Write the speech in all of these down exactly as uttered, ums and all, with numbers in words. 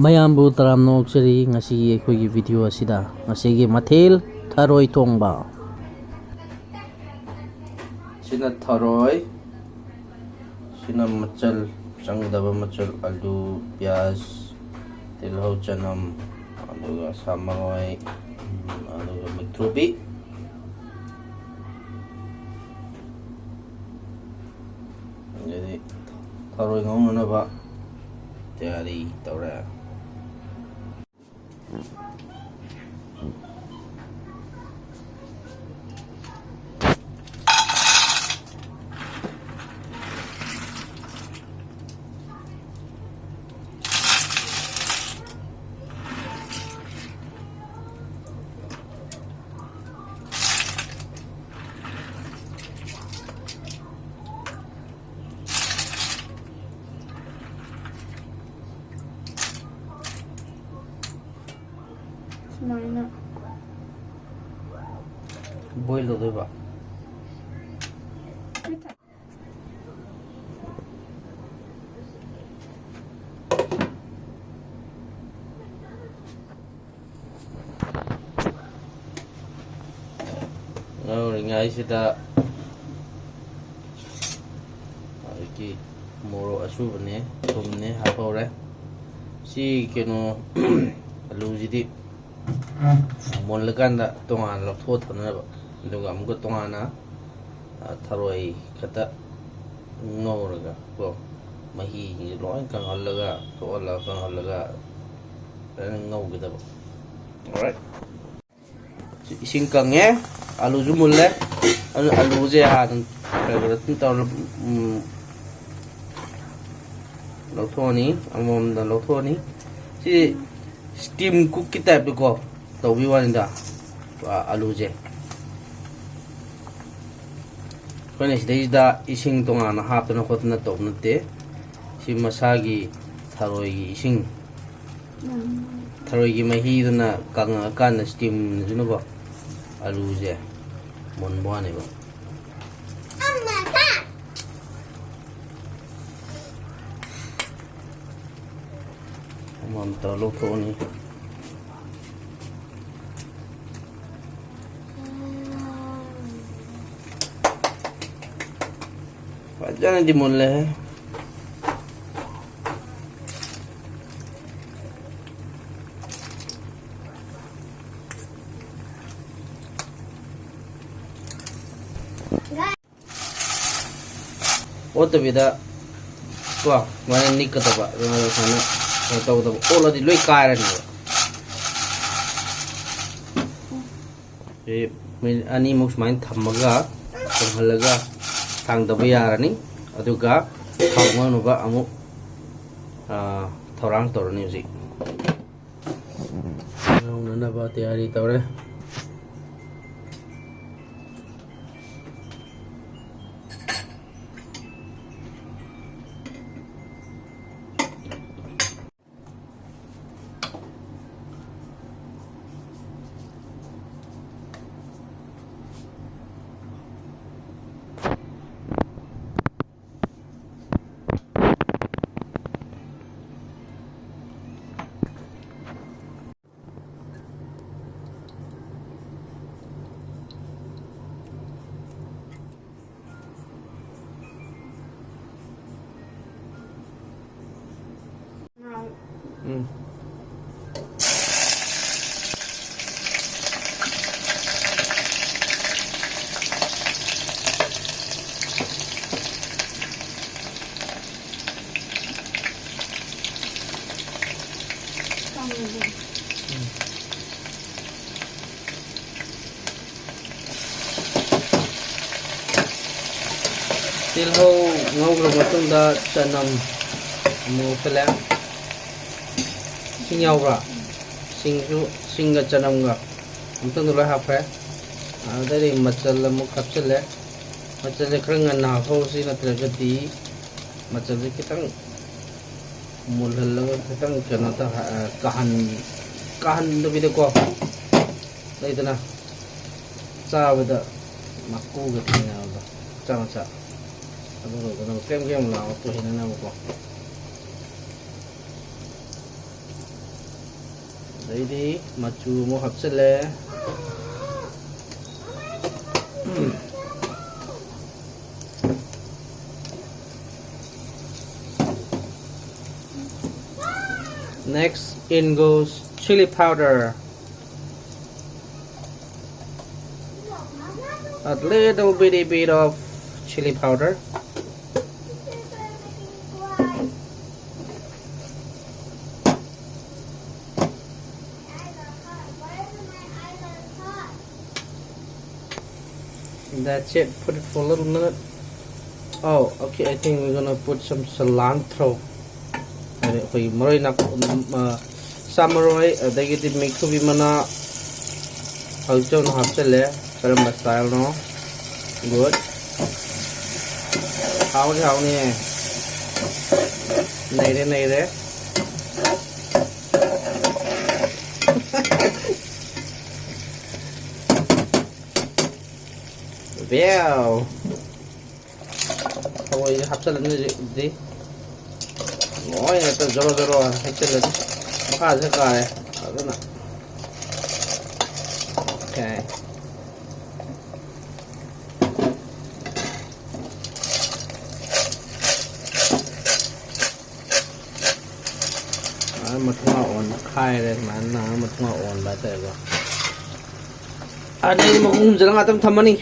ꯃꯌꯥꯝꯕꯨ ꯇꯔꯥꯝꯅ ꯑꯣꯛꯆꯔꯤ꯫ ꯉꯁꯤꯒꯤ ꯑꯩꯈꯣꯏꯒꯤ ꯚꯤꯗꯤꯑꯣ ꯑꯁꯤꯗ ꯉꯁꯤꯒꯤ ꯃꯊꯦꯜ ꯊꯔꯣꯏ ꯊꯣꯡꯕ꯫ ꯁꯤꯅ ꯊꯔꯣꯏ, ꯁꯤꯅ ꯃꯆꯜ, ꯆꯪꯒꯗꯕ ꯃꯆꯜ: ꯑꯂꯨ, ꯄꯤꯌꯥꯖ, ꯇꯤꯜꯍꯧ, ꯆꯅꯝ, ꯑꯗꯨꯒ ꯁꯥ ꯃꯔꯣꯏ, ꯎꯝ, ꯑꯗꯨꯒ ꯃꯤꯛꯊ꯭ꯔꯨꯕꯤ꯫ ꯑꯗꯩꯗꯤ ꯊꯔꯣꯏ ꯉꯧꯅꯅꯕ ꯇꯌꯥꯔꯤ ꯇꯧꯔꯦ꯫ ꯁꯨꯃꯥꯏꯅ꯫ ꯕꯣꯏꯜ ꯇꯧꯗꯣꯏꯕ꯫ ꯉꯧꯔꯤꯉꯩꯁꯤꯗ ꯍꯧꯖꯤꯛꯀꯤ ꯃꯣꯔꯣꯛ ꯑꯁꯨꯕꯅꯦ, ꯊꯨꯝꯅꯦ ꯍꯥꯞꯍꯧꯔꯦ꯫ ꯁꯤ ꯀꯩꯅꯣ, ꯑꯂꯨꯁꯤꯗꯤ ꯃꯨꯜꯂꯀꯥꯟꯗ ꯇꯣꯉꯥꯟꯅ ꯂꯧꯊꯣꯛꯑ ꯊꯝꯅꯕ, ꯑꯗꯨꯒ ꯑꯃꯨꯛꯀ ꯇꯣꯉꯥꯟꯅ, ꯑ, ꯊꯔꯣꯏ ꯈꯛꯇ ꯉꯧꯔꯒ ꯀꯣ, ꯃꯍꯤꯁꯤꯡꯁꯦ ꯂꯣꯏ ꯀꯪꯍꯜꯂꯒ, ꯊꯣꯛꯍꯜꯂꯒ, ꯀꯪꯍꯜꯂꯒ ꯐꯖꯅ ꯉꯧꯒꯗꯕ꯫ Alright꯫ ꯏꯁꯤꯡ ꯀꯪꯉꯦ, ꯑꯂꯨꯁꯨ ꯃꯨꯜꯂꯦ꯫ ꯑꯗꯨ ꯑꯂꯨꯁꯦ ꯍꯥꯟꯅ ꯈꯔ ꯈꯔ ꯑꯗꯨꯝ ꯇꯧꯔ, ꯎꯝ, ꯂꯧꯊꯣꯛꯑꯅꯤ, ꯑꯃꯃꯝꯗ ꯂꯧꯊꯣꯛꯑꯅꯤ꯫ ꯁꯤ ꯁ꯭ꯇꯤꯝ ꯀꯨꯛꯀꯤ ꯇꯥꯏꯞꯇꯀꯣ ꯇꯧꯕꯤ ꯋꯥꯅꯤꯗ, ꯑ, ꯑꯂꯨꯁꯦ꯫ ꯑꯩꯈꯣꯏꯅ ꯁꯤꯗꯩꯁꯤꯗ ꯏꯁꯤꯡ ꯇꯣꯉꯥꯟꯅ ꯍꯥꯞꯇꯅ ꯈꯣꯠꯇꯅ ꯇꯧꯕ ꯅꯠꯇꯦ꯫ ꯁꯤ ꯃꯁꯥꯒꯤ ꯊꯔꯣꯏꯒꯤ ꯏꯁꯤꯡ, ꯊꯔꯣꯏꯒꯤ ꯃꯍꯤꯗꯨꯅ ꯀꯪꯉꯛꯑꯀꯥꯟꯗ ꯁ꯭ꯇꯤꯝꯗꯨꯅꯀꯣ ꯑꯂꯨꯁꯦ ꯃꯨꯟꯕ ꯋꯥꯅꯦꯕ꯫ ꯑꯃꯃꯝ ꯇꯧꯔ ꯂꯧꯊꯣꯛꯑꯅꯤ꯫ ꯐꯖꯅꯗꯤ ꯃꯨꯜꯂꯦꯍꯦ꯫ ꯑꯣꯠꯇꯕꯤꯗ ꯀꯣ, ꯁꯨꯃꯥꯏꯅ ꯅꯤꯛꯀꯗꯕ, ꯑꯗꯨꯃꯥꯏꯅ ꯁꯨꯃꯥꯏꯅ ꯀꯩꯅꯣ ꯇꯧꯒꯗꯕ, ꯑꯣꯠꯂꯗꯤ ꯂꯣꯏ ꯀꯥꯏꯔꯅꯦꯕ꯫ ꯁꯤ ꯃꯤꯅꯤꯠ ꯑꯅꯤꯃꯨꯛ ꯁꯨꯃꯥꯏꯅ ꯊꯝꯃꯒ, ꯀꯪꯍꯜꯂꯒ ꯊꯥꯡꯗꯕ ꯌꯥꯔꯅꯤ꯫ ꯑꯗꯨꯒ ꯊꯥꯎ ꯉꯧꯅꯕ ꯑꯃꯨꯛ, ꯑꯥ, ꯊꯧꯔꯥꯡ ꯇꯧꯔꯅꯤ ꯍꯧꯖꯤꯛ꯫ ꯉꯧꯅꯅꯕ ꯇꯌꯥꯔꯤ ꯇꯧꯔꯦ꯫ ꯎꯝ꯫ ꯇꯤꯜꯍꯧ ꯉꯧꯈ꯭ꯔ ꯃꯇꯨꯡꯗ ꯆꯅꯝ ꯑꯃꯨꯛ ꯍꯥꯞꯆꯤꯜꯂꯦ꯫ ꯁꯤꯡ ꯌꯥꯎꯕ꯭ꯔꯥ? ꯁꯤꯡꯁꯨ, ꯁꯤꯡꯒ ꯆꯅꯝꯒ ꯑꯃꯨꯛꯇꯪꯗ ꯂꯣꯏ ꯍꯥꯞꯈ꯭ꯔꯦ꯫ ꯑꯗꯩꯗꯤ ꯃꯆꯜ ꯑꯃꯨꯛ ꯍꯥꯞꯆꯤꯜꯂꯦ꯫ ꯃꯆꯜꯁꯦ ꯈꯔ ꯉꯟꯅ ꯍꯥꯞꯍꯧꯁꯤ, ꯅꯠꯇ꯭ꯔꯒꯗꯤ ꯃꯆꯜꯁꯦ ꯈꯤꯇꯪ ꯃꯨꯜꯍꯜꯂꯒ ꯈꯤꯇꯪ ꯀꯩꯅꯣ ꯇꯧ-, ꯑ, ꯀꯥꯍꯟ-, ꯀꯥꯍꯟꯗꯕꯤꯗꯀꯣ, ꯂꯩꯗꯅ, ꯆꯥꯕꯗ ꯃꯀꯨꯒ ꯊꯦꯡꯅꯕꯗꯣ, ꯃꯆꯥ ꯃꯆꯥ, ꯑꯗꯨ ꯑꯣꯏꯗꯅꯕ ꯀ꯭ꯔꯦꯝ ꯀ꯭ꯔꯦꯝ ꯂꯥꯎꯕ ꯄꯣꯠ ꯍꯩꯅꯅꯕꯀꯣ꯫ ꯑꯗꯩꯗꯤ ꯃꯆꯨ ꯑꯃꯨꯛ ꯍꯥꯞꯆꯤꯜꯂꯦ꯫ Next in goes chili powder. A little bitty bit of chili powder. That's it. Put it for a little minute. Oh, okay. I think we're gonna put some cilantro. ꯍꯥꯏꯗꯤ ꯑꯩꯈꯣꯏꯒꯤ ꯃꯔꯣꯏ ꯅꯥꯀꯨꯞ, ꯁꯥ ꯃꯔꯣꯏ, ꯑꯗꯒꯤꯗꯤ ꯃꯤꯛꯊꯨꯕꯤ ꯃꯅꯥ ꯍꯧꯖꯤꯛ ꯇꯧꯅ ꯍꯥꯞꯆꯤꯜꯂꯦ꯫ ꯀꯔꯝꯕ style ꯅꯣ? Good. ꯍꯥꯎꯅꯤ, ꯍꯥꯎꯅꯤ꯫ ꯅꯩꯔꯦ, ꯅꯩꯔꯦ꯫ Wow. ꯍꯋꯥꯏꯁꯦ ꯍꯥꯞꯆꯤꯜꯂꯅꯤ ꯍꯧꯖꯤꯛꯇꯤ꯫ ꯂꯣꯏꯅ ꯍꯦꯛꯇ ꯖꯣꯔꯣ ꯖꯣꯔꯣ ꯍꯦꯛꯆꯤꯜꯂꯅꯤ꯫ ꯃꯈꯥꯁꯦ ꯀꯥꯔꯦ꯫ ꯑꯗꯨꯅ꯫ Okay. ꯁꯨꯃꯥꯏꯅ ꯃꯊꯣꯡ ꯑꯣꯟꯈꯥꯏꯔꯦ꯫ ꯁꯨꯃꯥꯏꯅ ꯃꯊꯣꯡ ꯑꯣꯟꯕ ꯍꯥꯏꯇꯥꯔꯦꯀꯣ꯫ ꯑꯗꯩ ꯃꯈꯨꯝ ꯈꯨꯝꯖꯤꯜꯂ ꯉꯥꯛꯇꯪ ꯊꯝꯃꯅꯤ꯫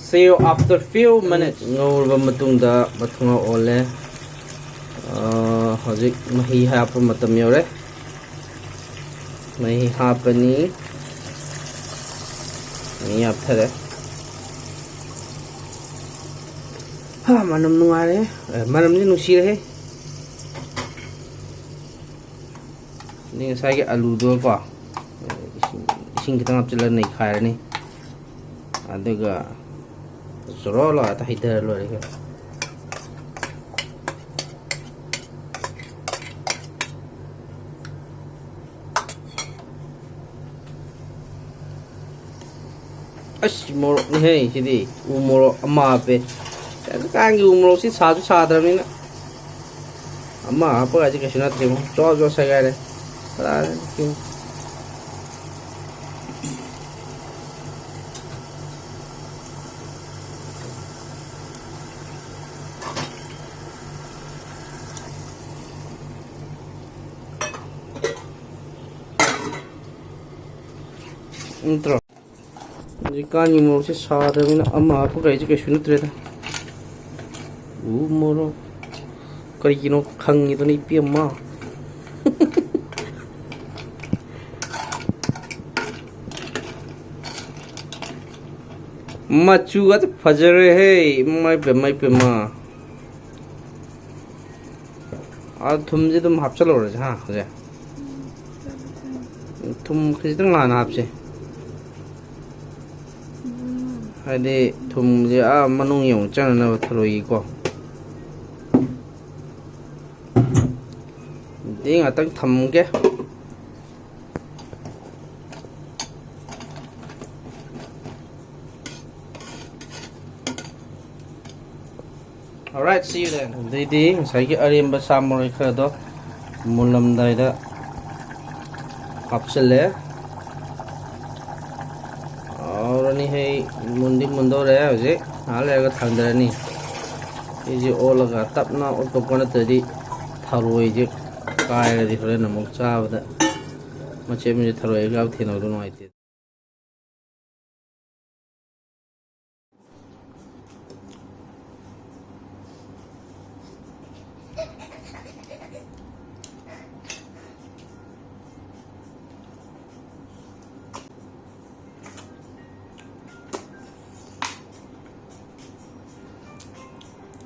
See you after few minutes. ꯉꯧꯔꯕ ꯃꯇꯨꯡꯗ ꯃꯊꯣꯡ ꯑꯣꯜꯂꯦ꯫ ꯑꯥ, ꯍꯧꯖꯤꯛ ꯃꯍꯤ ꯍꯥꯞꯄ ꯃꯇꯝ ꯌꯧꯔꯦ꯫ ꯃꯍꯤ ꯍꯥꯞꯄꯅꯤ꯫ ꯃꯍꯤ ꯍꯥꯞꯊꯔꯦ꯫ ꯍꯥ, ꯃꯅꯝ ꯅꯨꯡꯉꯥꯏꯔꯦ꯫ ꯑꯦ, ꯃꯅꯝꯗꯤ ꯅꯨꯡꯁꯤꯔꯦꯍꯦ꯫ ꯑꯗꯩ ꯉꯁꯥꯏꯒꯤ ꯑꯂꯨꯗꯣꯀꯣ, ꯏꯁꯤꯡ, ꯏꯁꯤꯡ ꯈꯤꯇꯪ ꯍꯥꯞꯆꯤꯜꯂꯒ ꯅꯩꯈꯥꯏꯔꯅꯤ꯫ ꯑꯗꯨꯒ ꯆꯣꯔꯣ ꯂꯥꯎ ꯍꯦꯛꯇ ꯍꯩꯊꯔ ꯂꯣꯏꯔꯦ ꯀꯩꯅꯣ꯫ ꯑꯁ, ꯃꯣꯔꯣꯛꯅꯤꯍꯦ ꯁꯤꯗꯤ꯫ ꯎ ꯃꯣꯔꯣꯛ ꯑꯃ ꯍꯥꯞꯄꯦ꯫ ꯍꯧꯖꯤꯛꯀꯥꯟꯒꯤ ꯎ ꯃꯣꯔꯣꯛꯁꯤ ꯁꯥꯁꯨ ꯁꯥꯗ꯭ꯔꯕꯅꯤꯅ꯫ ꯑꯃ ꯍꯥꯞꯄꯒꯗꯤ ꯀꯩꯁꯨ ꯅꯠꯇ꯭ꯔꯦ꯫ ꯖꯣ ꯖꯣ ꯁꯦꯒꯥꯏꯔꯦ꯫ ꯀꯗꯥꯏꯗꯒꯤ ꯅꯠꯇ꯭ꯔꯣ? ꯍꯧꯖꯤꯛꯀꯥꯟꯒꯤ ꯃꯣꯔꯣꯛꯁꯦ ꯁꯥꯗꯕꯅꯤꯅ ꯑꯃ ꯍꯥꯞꯄ ꯀꯩꯁꯦ ꯀꯩꯁꯨ ꯅꯠꯇ꯭ꯔꯦꯗ꯫ ꯎ ꯃꯣꯔꯣꯛ ꯀꯔꯤꯒꯤꯅꯣ ꯈꯪꯉꯤꯗꯨꯅ ꯏꯄꯦꯝꯃ꯫ ꯃꯆꯨꯒꯁꯦ ꯐꯖꯔꯦꯍꯦ꯫ ꯏꯃꯥꯏ ꯄꯦꯝꯃ, ꯏꯄꯦꯝꯃ꯫ ꯑꯥ, ꯊꯨꯝꯁꯦ ꯑꯗꯨꯝ ꯍꯥꯞꯆꯜꯂꯨꯔꯁꯦ, ꯍꯥ, ꯍꯧꯖꯤꯛ꯫ ꯊꯨꯝ ꯈꯖꯤꯛꯇꯪ ꯍꯥꯟꯅ ꯍꯥꯞꯁꯦ꯫ ꯍꯥꯏꯗꯤ ꯊꯨꯝꯁꯦ ꯑꯥ ꯃꯅꯨꯡ ꯌꯧꯅ ꯆꯪꯅꯅꯕ ꯊꯔꯣꯏꯒꯤꯀꯣ꯫ ꯑꯗꯨꯗꯤ ꯉꯥꯛꯇꯪ ꯊꯝꯒꯦ꯫ Alright, see you then. ꯑꯗꯩꯗꯤ ꯉꯁꯥꯏꯒꯤ ꯑꯔꯦꯝꯕ ꯁꯥ ꯃꯔꯣꯏ ꯈꯔꯗꯣ ꯃꯨꯜꯂꯝꯗꯥꯏꯗ ꯍꯥꯞꯆꯤꯜꯂꯦ꯫ ꯍꯥꯎꯔꯅꯤ ꯍꯦ, ꯃꯨꯟꯗꯤ ꯃꯨꯟꯗꯧꯔꯦ ꯍꯧꯖꯤꯛ꯫ ꯉꯥꯏꯍꯥꯛ ꯂꯩꯔꯒ ꯊꯥꯡꯗꯔꯅꯤ꯫ ꯁꯤꯁꯦ ꯑꯣꯠꯂꯒ ꯇꯞꯅ ꯑꯣꯠꯇꯣꯛꯄ ꯅꯠꯇ꯭ꯔꯗꯤ ꯊꯔꯣꯏꯁꯦ ꯀꯥꯏꯔꯗꯤ ꯍꯣꯔꯦꯟ ꯑꯃꯨꯛ ꯆꯥꯕꯗ ꯃꯆꯦꯠ ꯃꯆꯦꯠ ꯊꯔꯣꯏ ꯌꯥꯎ ꯊꯦꯡꯅꯕꯗꯣ ꯅꯨꯡꯉꯥꯏꯇꯦ꯫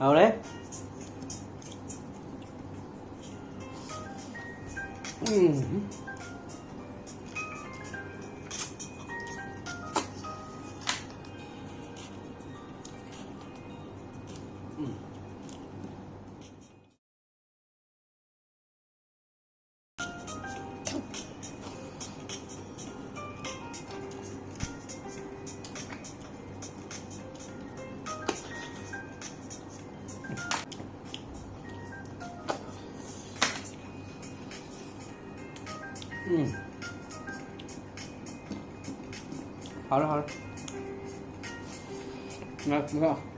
ꯍꯥꯎꯔꯦ꯫ ꯎꯝ꯫ ꯎꯝ꯫ ꯎꯝ꯫ ꯍꯥꯎꯔꯦ, ꯍꯥꯎꯔꯦ꯫ ꯉꯥ, ꯉꯥ꯫